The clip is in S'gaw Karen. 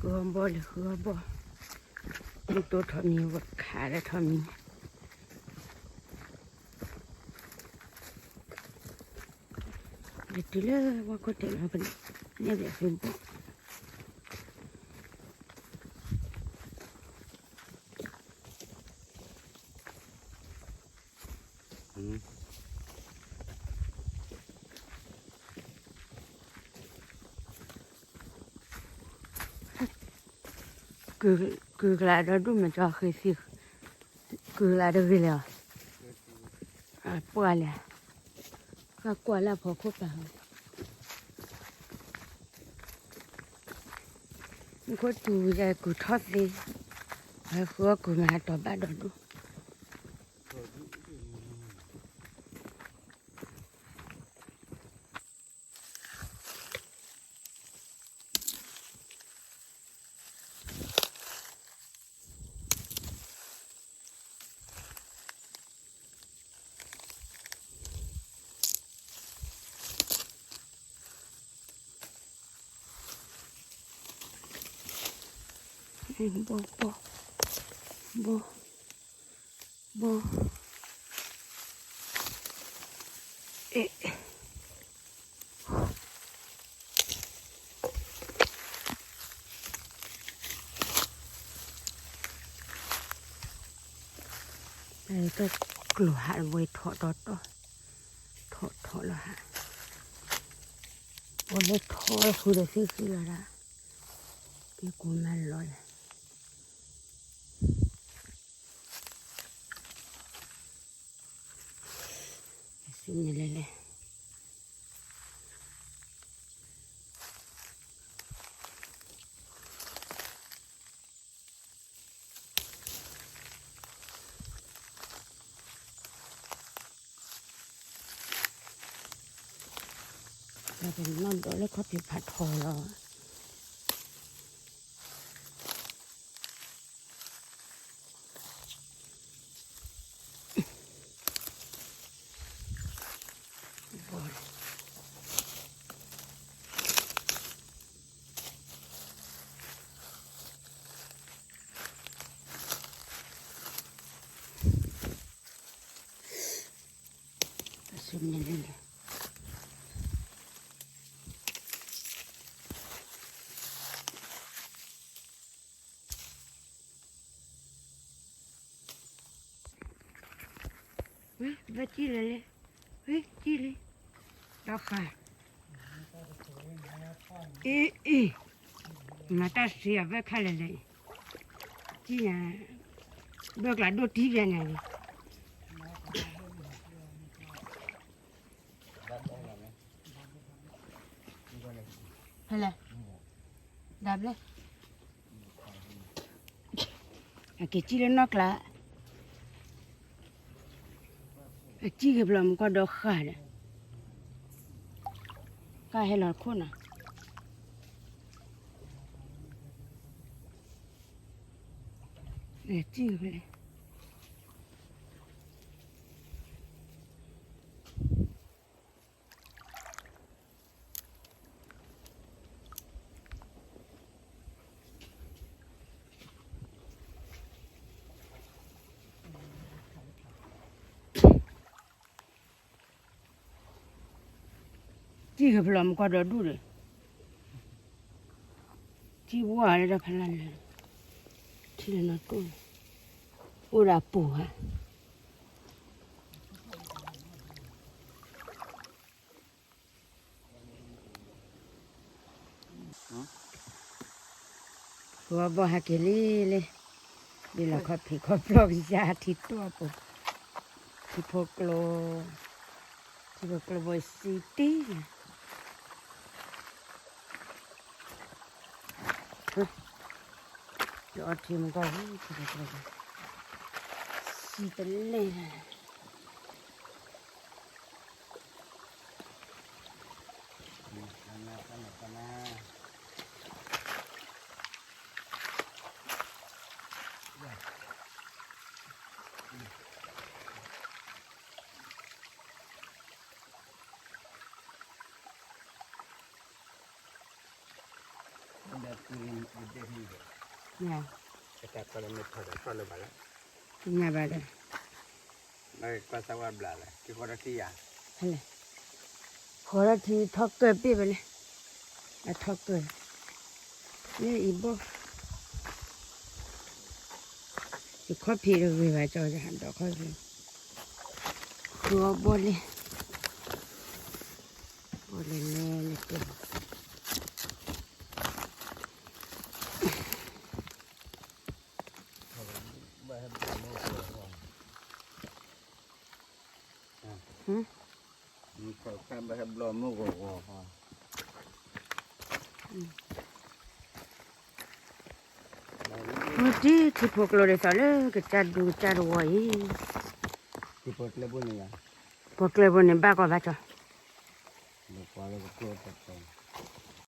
ဃုအီၣ်ဘီၣ်လဲၤဃုအီၣ်ဘီၣ်, မ့ၢ်တိၢ်ထီၣ်မံၤဝဲခးလၢထီၣ်မံၤ, လဲၤတုၤလၢဝါခိၣ်တဲာ်လီၤ ပန့ၣ်ဘျဲးဃုဘီၣ် ကုၢ်ကလးဒီဒူၣ်မ့ၢ်ကၠီဃ့သံ, ကုၢ်ကလးတဂ့ၤလဲၣ်, ပှၢ်လဲၣ်, ဃၣ်ကွၢ်လၢအဖီခိၣ်ပၤ, မူခိၣ်စူၤယဲကုၢ်ထီၣ်သ့, ဟဲဃုအီၣ်ကုၢ်မ့ၢ်ဟးတီၤဘၣ်ဒီဒူၣ် ဘီၣ်ဘီၣ်, ဘီၣ်, ဘီၣ်, အဲ တၢ်ကျိၤဟးဝဲထီၣ်တီတီ, ထီၣ်ထီၣ်လီၤဟး, အိၣ်လၢထီၣ်ဃုာ်ဒီးသံဃုာ်လီၤဒၣ်, က့ၤကူမၤလီၤယၤ စံးမ့ၢ်လဲၣ်လဲၣ် ပနီၢ်ဒီးလၢခီၣ်ထံးဖးထီလီၤ. ဝံၤ ဘၣ်စံၣ်လၢလဲၣ်, ဝံၤ စံၣ်လံ, ဒီးဃာ်, အ့ အ့ မၤတၢ်စံးအဘၢၣ်ခါလဲၣ်လဲၣ်, စံၣ်ညါ, ဘၢၣ်ကျးဒိၣ်တံၢ်ဘၣ်ညါန့ၣ် ဖဲလဲၣ်, ဒၣ်ဘျဲၣ်, အက့ၤစံၣ်လၢနီၢ်ကျး, အစံၣ်က့ၤဖျိးမူကီၢ်ဒီးဃာ်ဒီး, ကဟဲလီၤခိၣ်နၤ, စံၣ်က့ၤဖဲလဲၣ် စံၣ်ကဖျိးမူကီၢ်ဒီးဒူၣ်ဒီး, စံၣ်ဝါလၢတၢ်ဖးလၢ်လၢ်, ထံၣ်လၢနီၢ်တိၢ်, အိၣ်ဒီးအပူၤဧါ. ဃုအီၣ်ဘီၣ်ဟဲက့ၤလံလံ, ဒ်လီၤခီၣ်ဖံးခီၣ်ဖျီၣ်ကစၢ်ထံတိၢ်အပူၤ, ထံဖိကျိ, ထံဖိကျိဘိစံတံၢ်, ယအီထံမူကီၢ်, ထံဖိကျိဘိ, စံတလဲၣ်. မ ညါ, ကတၢ်ကီလၢမ့ၢ်ထီၣ်ဒီးထီၣ်လၢၤဘၣ်လၢ, ညါဘၣ်ဒီး, ဘၣ်ကကွၢ်သးဝါဘျးလၢ က့ၤဃီထီၣ်ထံယၤ, ဟဲလဲၣ်, ဃီထီၣ်ထံထီၣ်ကၢၢ်ပ့ၢ်ဝဲလဲၣ်, အထီၣ်ကၢၢ်, လၢအံၤဘီ, ယခီၣ်ဖံးတဂ့ၤဘၣ်ကၠီယၤ ဒီးခီၣ်ဖံး, ဃုအီၣ်ဘီလဲၣ်, ဘီလဲၣ်လဲၣ်လဲၣ်တဲ မုၢ်တံၢ်ထံဖိကျိဒ်သိးလၢ ကစၢ်ဒူကစၢ်တဝီအံၤ, ဖိကျဲဘိန့ၣ် ဘၣ်ကီဘၣ်ကၠီ, လၢပှၤလၢပကျိတၢ်